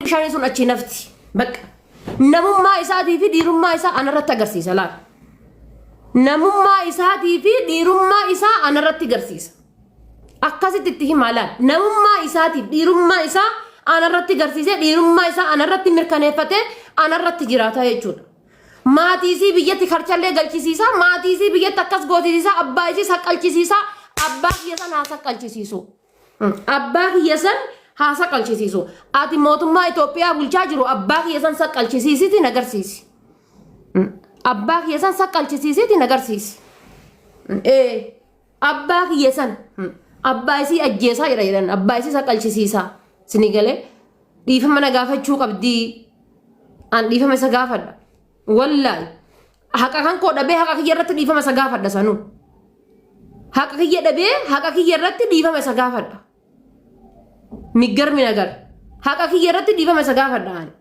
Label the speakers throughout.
Speaker 1: Bishaanii sun achii nafti. Bakka. Namummaa isaatii fi dhiirummaa isaa anarratti agarsiisa laal. Namummaa isaatii fi dhiirummaa isaa anarratti agarsiisa. Akkasitti itti himaa laal. Namummaa isaatiif dhiirummaa isaa anarratti agarsiisee dhiirummaa isaa anarratti mirkaneeffatee anarratti jiraata jechuudha. Maatii isii biyyatti karchallee galchisiisaa, maatii isii biyyatti akkas gootisiisaa, abbaa isii saqqalchisiisaa, abbaa kiyya san haa saqqalchisiisu. Abbaa kiyya san haa saqqalchisiisu. Ati mootummaa Itoophiyaa bulchaa jiru abbaa kiyya san saqqalchisiisiti nagarsiisi. Abbaa kiyya san saqqalchisiisiti nagarsiisi. Ee abbaa kiyya san abbaa isii ajjeesaa jedha jedhan abbaa isii saqqalchisiisaa. Sini galee dhiifama na gaafachuu qabdii. An dhiifama isa gaafadha. Wallaahi. Haqa kan koo dhabee haqa kiyya irratti dhiifama isa gaafadha sanuu. Haqa kiyya dhabee haqa kiyya irratti dhiifama isa gaafadha. Miggarmi nagar. Haqa kiyya irratti dhiifama isa gaafadha ani.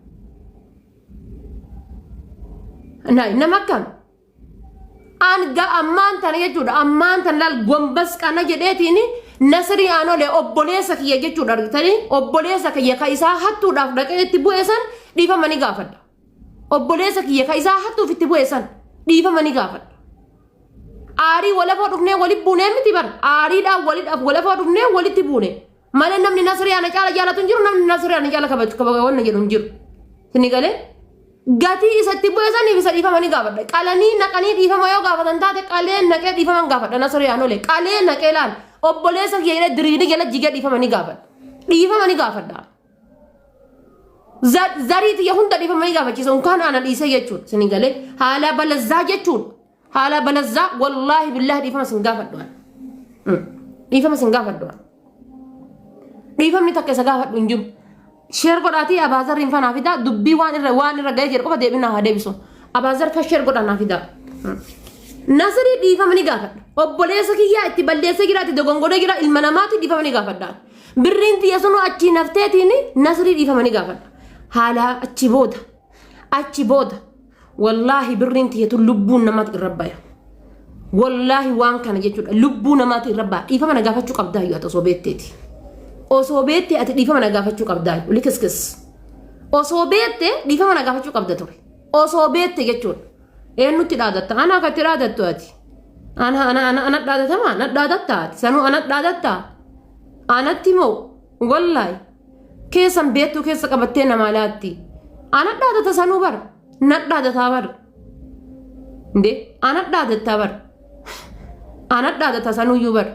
Speaker 1: Naay nama akkam? An ga ammaan tana jechuudha ammaan tana laal gombas qana jedheetiin Nasrii Aanolee obboleessa kiyya jechuudha argitanii obboleessa kiyya ka isaa hattuudhaaf dhaqee itti bu'e san dhiifama ni gaafadha. Obboleessa kiyya ka isaa hattuuf itti bu'e san dhiifama ni gaafadha. Aarii walafoo dhufnee walitti buunee miti bar aariidhaan walidhaaf walafoo dhufnee walitti buune. Malee namni Nasrii ana caala jaalatu hin jiru namni Nasrii ana caala kabaju kabaja jedhu hin jiru. Sini galee gatii isa itti bu'e saniif isa dhiifama ni gaafadha. Qalanii naqanii dhiifama yoo gaafatan taate qalee naqee dhiifama hin gaafadha Nasrii Aanolee qalee naqee laal obboleessa kiyya jedhee diriirii jala jigee dhiifama ni gaafadha. Dhiifama ni gaafadha. Zarii tiyya hunda dhiifama ni gaafachiisa unkaan ana dhiisee jechuudha. Sini galee haala balazzaa jechuudha. Haala balazzaa wallaahi billaahi dhiifama sin gaafadhu. Dhiifama sin gaafadhu. Dhiifamni takka isa gaafadhu hin jiru. Sheer godhaatii Abaazar hin fanaa fidaa dubbii waan irra ga'ee jedhu qofa deebii naa haa deebisu. Abaazar fa sheer godhaa naa fidaa. Nasrii dhiifama ni gaafadha. Obboleessa kiyyaa itti balleessee jira itti dogongoree jira ilma namaatti dhiifama ni gaafadha. Birriin tiyya sunuu achii nafteetiin Nasrii dhiifama ni gaafadha. Haala achi booda achi booda wallaahi birriin tiyya tun lubbuun namaatti irra baya. Wallaahi waan kana jechuudha lubbuu namaatti irra baya. Dhiifama na gaafachuu qabdaa iyyuu ati osoo beekteeti. Osoo beektee ati dhiifama na gaafachuu qabdaa iyyuu likiskis. Osoo beektee dhiifama na gaafachuu qabda ture. Osoo beekte jechuudha. Eenyutti dhaadatta? Ana akkatti dhaadattu ati. Ana ana ana ana dhaadatama? Ana dhaadatta ati. Sanuu ana dhaadatta? Anatti moo? Wallaahi. Keessan beektuu keessa qabattee namaa laatti. Ana dhaadata sanuu bar. Na dhaadataa bar. Ndee ana dhaadattaa bar. Ana dhaadata sanuuyyuu bar.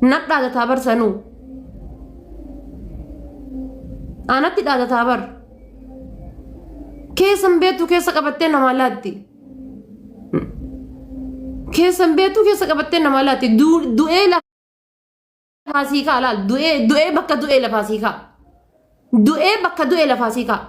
Speaker 1: Na dhaadataa bar sanuu. Anatti dhaadataa bar. Keessan beektuu keessa qabattee namaa laatti. Keessan beektuu keessa qabattee namaa laatti. Du'ee lafaa sii kaa laal. Du'ee du'ee bakka du'ee lafaa sii kaa. Du'ee bakka du'ee lafaa sii kaa.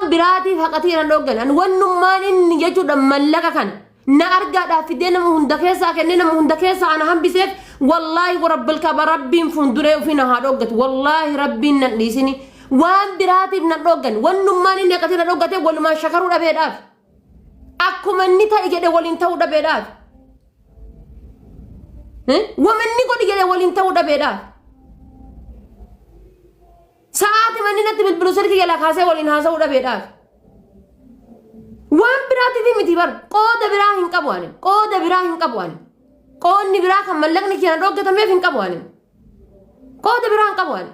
Speaker 1: Biraatiif haqatii nan dhooggan. Ani wannummaan inni jechuudha mallaqa kana na argaadhaaf fidee nama hunda keessaa kennee nama hunda keessaa ana hambiseef wallaahi warabbil kaba rabbiin fuulduree ofii na haa dhooggatu wallaahi rabbiin nan dhiisini waan biraatiif nan dhooggan wannummaan inni haqatee na dhooggate walumaan shakaruu dhabeedhaaf akkuma inni ta'e jedhe waliin ta'uu dhabeedhaaf wama inni godhi jedhe waliin ta'uu dhabeedhaaf sa'aati manni natti bilbilu silkii jalaa kaasee waliin haasa'uu dhabeedhaaf. Waan biraatiif miti bar qooda biraa hin qabu ani qooda biraa hin qabu ani qoodni biraa kan mallaqni kiyya na dhoggatameef hin qabu ani qooda biraa hin qabu ani.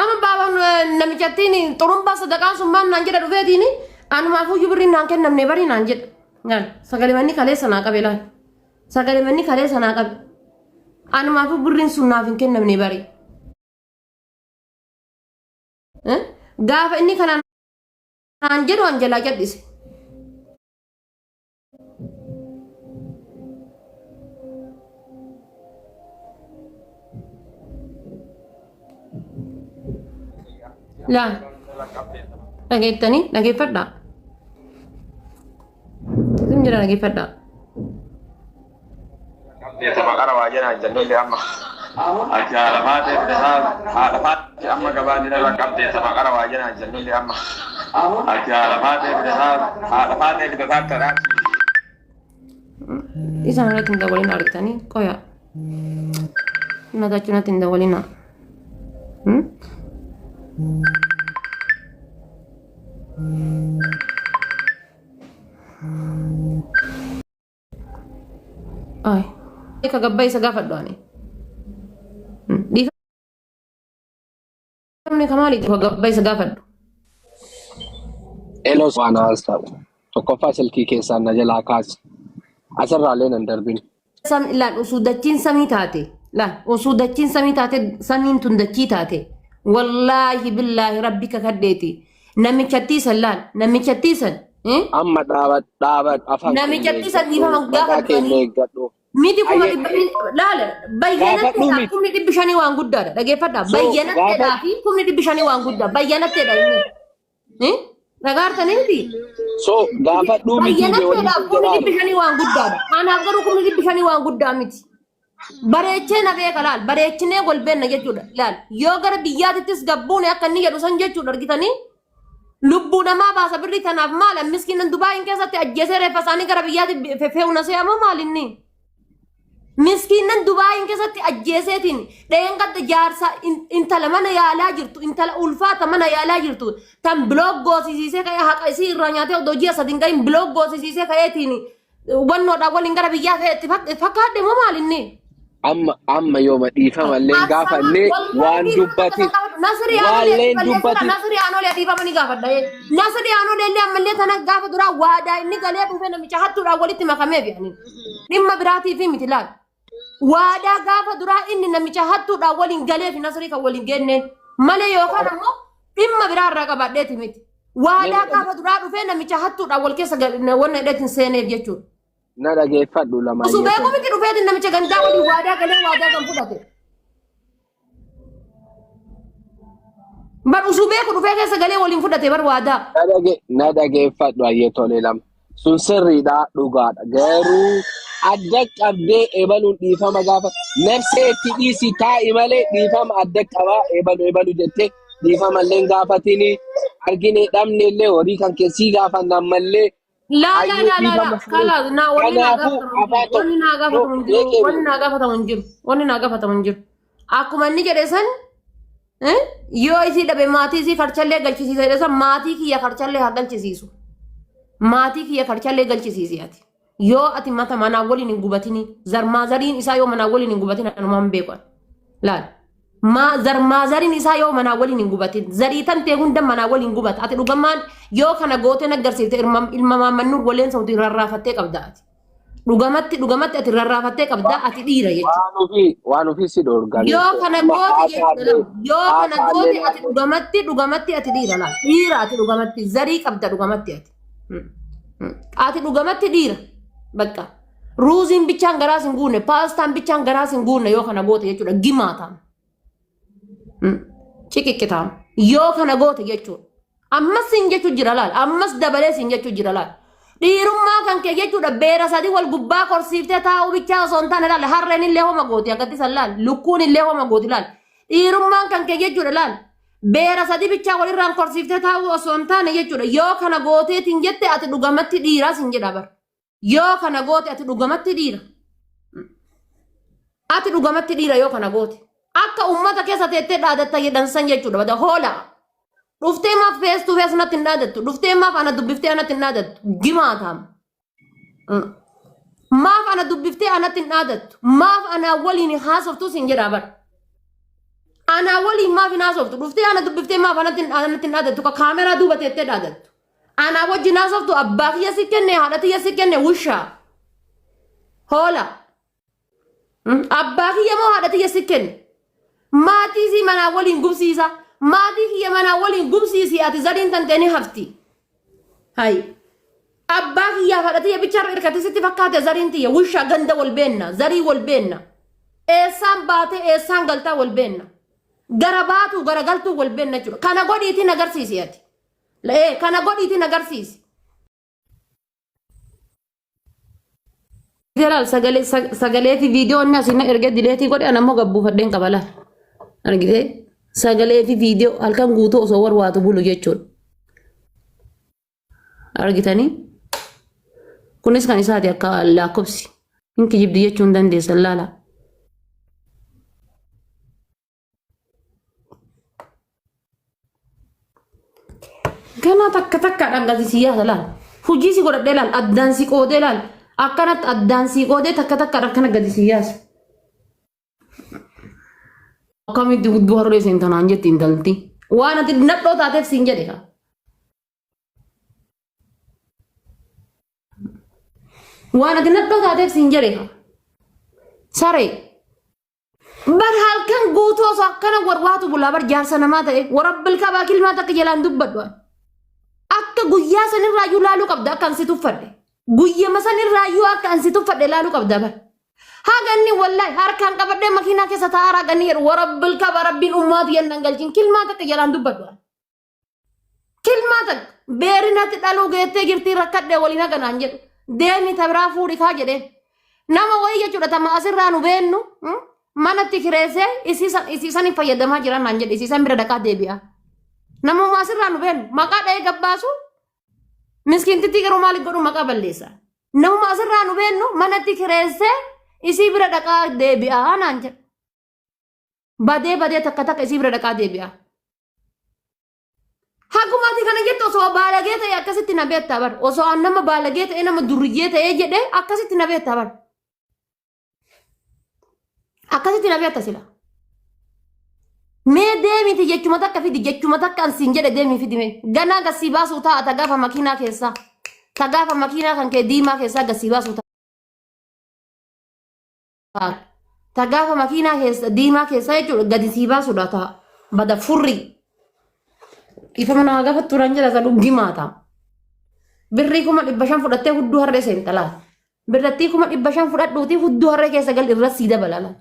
Speaker 1: Amma baabaan namichattiin xurumbaa sadaqaan sun maal naan jedha dhufeetiin anumaafuyyuu birriin naan kennamne barii naan jedha. Nyaal sagalee manni kaleessa naa qabe laal. Sagalee manni kaleessa naa qabe. Anumaafuu birriin sun naaf hin kennamne bari. Gaafa inni kana naan jedhu an jalaa cadhise. Laa dhageettanii dhageeffadhaa. Isin jira dhageeffadhaa.
Speaker 2: Maqaa waa jedhan jennullee amma. Ati haadha faatee haadha faatee amma gabaan irra qabdee maqaa waa jedhan jennullee amma. Ati haadha faatee haadha faatee bitataa tadhaa.
Speaker 1: Isaan irratti hin dawwalina argitanii qoya. Nataachuu natti hin dawwalina. Ay. Ka gabbaa isa gaafadhu ani. Dhiifamni ka maaliiti ka gabbaa isa gaafadhu.
Speaker 3: Elos waan haasa'u. Tokkoffaa silkii keessaan na jalaa kaasi. Asirraallee nan darbin.
Speaker 1: Sam laal osoo dachiin samii taate laal osoo dachiin samii taate samiin tun dachii taate wallaahi billaahi rabbi kakadheeti namichattii san laal namichattii san eh?
Speaker 3: Amma dhaaba dhaaba afaan keenya
Speaker 1: Namichattii san
Speaker 3: eeggadhu.
Speaker 1: dhiifama
Speaker 3: Maqaa
Speaker 1: gaafa
Speaker 3: keenya
Speaker 1: du'anii
Speaker 3: eeggadhu.
Speaker 1: miti kuma
Speaker 3: Ayyee
Speaker 1: dhibba laala
Speaker 3: gaafadhuu
Speaker 1: bayyanatteedha
Speaker 3: miti.
Speaker 1: 500,000 waan guddaadha dhageeffadha
Speaker 3: So
Speaker 1: bayyanatteedhaa
Speaker 3: gaafa
Speaker 1: fi 500,000 waan guddaa bayyanatteedha inni Eh? Dhagaartanii miti
Speaker 3: so gaafadhuu miti bee waliin
Speaker 1: bayyanatteedhaaf
Speaker 3: sin
Speaker 1: kumni dhibbi
Speaker 3: jedhaaru.
Speaker 1: shanii waan guddaadha anaaf garuu 500,000 waan guddaa miti. Bareechee na beeka laal bareechinee wal beenna jechuudha laal yoo gara biyyaatittis gabbuune akka inni jedhu san jechuudha argitanii lubbuu namaa baasa birrii tanaaf maal miskiinan Dubaayin keessatti ajjeesee reeffa isaanii gara biyyaatti fe'u na se'amoo maal inni miskiinan Dubaayin keessatti ajjeeseetiin dheengadda jaarsa intala mana yaalaa jirtu intala ulfaata mana yaalaa jirtu tan biloog goosisiisee ka'ee haqa isii irraa nyaatee odoo ji'a sadi hin gahin biloog goosisiisee ka'eetiin wannoodhaan waliin gara biyyaa fe'etti fakkaadhe moo maal inni?
Speaker 3: Amma amma yooma dhiifamallee
Speaker 1: Asama
Speaker 3: gaafanne
Speaker 1: wallahi
Speaker 3: waan
Speaker 1: dhiifama takka
Speaker 3: dubbati
Speaker 1: san gaafadhu. Nasri Aanolee
Speaker 3: waalleen
Speaker 1: balleesseera.
Speaker 3: dubbati
Speaker 1: Nasri Aanolee dhiifama ni gaafadha. Nasri Aanolee illee ammallee tana gaafa duraa waadaa inni galee dhufee namicha hattuudhaan walitti makameef yaani. Dhimma biraatiif miti laal. Waadaa gaafa duraa inni namicha hattuudhaan waliin galeef Nasrii kan waliin geenneen malee yookaan ammoo dhimma biraa irraa qabaadheeti miti. Waadaa gaafa duraa dhufee namicha hattuudhaan wal keessa wanna hidheetiin seeneef jechuudha.
Speaker 3: Na dhageeffadhu
Speaker 1: Osoo
Speaker 3: lamaayyee
Speaker 1: beekuu
Speaker 3: tole.
Speaker 1: miti dhufeetiin namicha gandaa waliin waadaa galee waadaa kan fudhate. Bar osoo beeku dhufee keessa galee waliin fudhate bar waadaa.
Speaker 3: Na dhageeffadhu ayyee tole lama. Sun sirriidha dhugaadha. Garuu adda qabdee ebaluun dhiifama gaafa nafsee itti dhiisi taa'i malee dhiifama adda qabaa ebalu ebalu jettee dhiifama illee hin gaafatini argine dhabne illee horii kan keessii gaafanna ammallee
Speaker 1: Laa laa
Speaker 3: hayyuu
Speaker 1: laa laa laa
Speaker 3: dhiifama fudhu.
Speaker 1: kalaas naa wanni naa
Speaker 3: Kanaafuu
Speaker 1: gaafatamu hin jiru
Speaker 3: afaan
Speaker 1: wanni naa
Speaker 3: tokko
Speaker 1: gaafatamu hin jiru
Speaker 3: beekee
Speaker 1: wanni naa gaafatamu hin jiru wanni naa gaafatamu hin jiru akkuma inni jedhe san eh, yoo isii dhabe maatii isii karchallee galchisiisa jedhe san maatii kiyya karchallee haa galchisiisu maatii kiyya karchallee galchisiisi ati yoo ati mata manaa waliin hin gubatini zarmaazariin isaa yoo manaa waliin hin gubatin anumaan beeku ani. laal Maa zarmaazariin isaa yoo manaa waliin hin gubatin zarii tantee hunda manaa waliin gubata ati dhugamaan yoo kana gootee naggarsiifte ilma maammannuur waleen sauti rarraafattee qabda ati dhugamatti dhugamatti ati rarraafattee qabda ati dhiira jechuudha.
Speaker 3: Waan ofii si dhorgan
Speaker 1: Yoo kana
Speaker 3: amma
Speaker 1: goote jechuudha
Speaker 3: haasaallee
Speaker 1: lama yoo kana
Speaker 3: haasaallee
Speaker 1: goote ati dhugamatti dhugamatti ati dhiira laal dhiira ati dhugamatti zarii qabda dhugamatti ati. Ati dhugamatti dhiira bakka ruuziin bichaan garaas hin guunne paastaan bichaan garaas hin guunne yoo kana goote jechuudha gimaataan. Ciqiqqitaam yoo kana goote jechuudha. Ammas siin jechuu jira laal ammas dabalee siin jechuu jira laal. Dhiirummaa kan kee jechuudha beera sadii wal gubbaa korsiiftee taa'uu bichaa osoo hin taane laal harreen illee homa gooti akkatti san laal lukkuun illee homa gooti laal. Dhiirummaan kan kee jechuudha laal beera sadii bichaa walirraan korsiiftee taa'uu osoo hin taane jechuudha yoo kana gooteetiin jette ati dhugamatti dhiiraa siin jedha bara. Yoo kana goote ati dhugamatti dhiira. Ati dhugamatti dhiira yoo kana goote. Akka uummata keessa teettee dhaadatta jedhan san jechuudha. Bada hoola. Dhuftee maaf face to face natti hin dhaadattu. Dhuftee maaf ana dubbiftee anatti hin dhaadattu. Gimaataam. Maaf ana dubbiftee anatti hin dhaadattu. Maaf anaa waliin haasoftu siin jedhaa bara. Anaa waliin maaf hin haasoftu. Dhuftee ana dubbiftee maaf anatti hin dhaadattu. Ka kaameraa duuba teettee dhaadattu. Anaa wajjin haasoftu abbaa kiyya si kenne haadha tiyya si kenne wushaa. Hoola. Abbaa kiyya moo haadha tiyya si kenne? Maatii sii manaa waliin gubsiisa. Maatii kiyya manaa waliin gubsiisi ati zariin tantee ni hafti. Hayi. Abbaa kiyyaaf haadha tiyya bicharra irkate sitti fakkaate zariin tiyya wushaa ganda wal beenna zarii wal beenna. Eessaan baatee eessaan galtaa wal beenna. Gara baatuu gara galtuu wal beenna jechuudha. Kana godhiitiin agarsiisi ati. Ee kana godhiitiin agarsiisi. Jalaal sagalee sagalee fi viidiyoo inni asiin na ergee dileetii godhe ana immoo gabbuufadheen qaba laal. Argitee sagalee fi viidiyoo halkan guutuu osoo warwaatu bulu jechuudha. Argitanii? Kunis kan isaati akka lakkoofsi. Hin kijibdi jechuu hin dandeessan laala. Ganaa takka takkaadhaan gadi si yaasa laal. Hojii si godhadhee laal. Addaan si qoodee laal. Akkanatti addaan si qoodee takka takkaadhaan akkana gadi si yaasa. Akkamitti guddoo harree seen tanaan jetti intalti. Waan ati nadhoo taateef siin jedhe kaa. Waan ati nadhoo taateef siin jedhe kaa. Saree. Bar halkan guutuu osoo akkana warwaatu bulaa bar jaarsa namaa ta'e warabbil kabaa kilmaa takka jalaan dubbadhu. Akka guyyaa sanirraayyuu laaluu qabda akka ansi tuffadhe. Guyyama sanirraayyuu akka ansi tuffadhe laaluu qabda bar. Haga inni wallahi harkaan qabadhee makiinaa keessa taa'aa haga inni jedhu warabbil kabaa rabbiin ummaatu yannan galchin kilmaa takka jalaan dubbadhu. Kilmaa takka beerinatti dhaluu geettee jirtii rakkadhee waliin haga naan jedhu deemi ta biraa fuudhi kaa jedheen. Nama wayii jechuudha tama asirraa nu beennu manatti kireessee isiisan hin fayyadamaa jiran naan jedhe isiisan bira dhaqaa deebi'a. Namuma asirraa nu beennu maqaa dha'ee gabbaasu miskiintittii garuu maaliif godhu maqaa balleessa. Namuma asirraa nu beennu manatti kireessee isii bira dhaqaa deebi'a naan jedhe. Badee badee takka takka isii bira dhaqaa deebi'a. Haguma ati kana jettu osoo baalagee ta'e akkasitti na beektaa bar. Osoo an nama baalagee ta'e nama durriyyee ta'ee jedhee akkasitti na beektaa bar. Akkasitti na beekta sila. Mee deemiti jechuma takka fidi jechuma takka an siin jedhe deemii fidi mee. Ganaa gasii baasuu ta'a ta gaafa makiinaa keessaa. Ta gaafa makiinaa kan kee diimaa keessaa gasii baasuu ta'a. Ta gaafa makiinaa keessa diimaa keessaa jechuudha gadi sii baasuudha ta'a. Bada furri. Dhiifama nama gaafattu naan jedha isa gimaa ta'a. Birrii 500,000 fudhattee hudduu harree seenta laata. Birrattii 500,000 fudhadhuutii hudduu harree keessa gal irra sii dabala laata.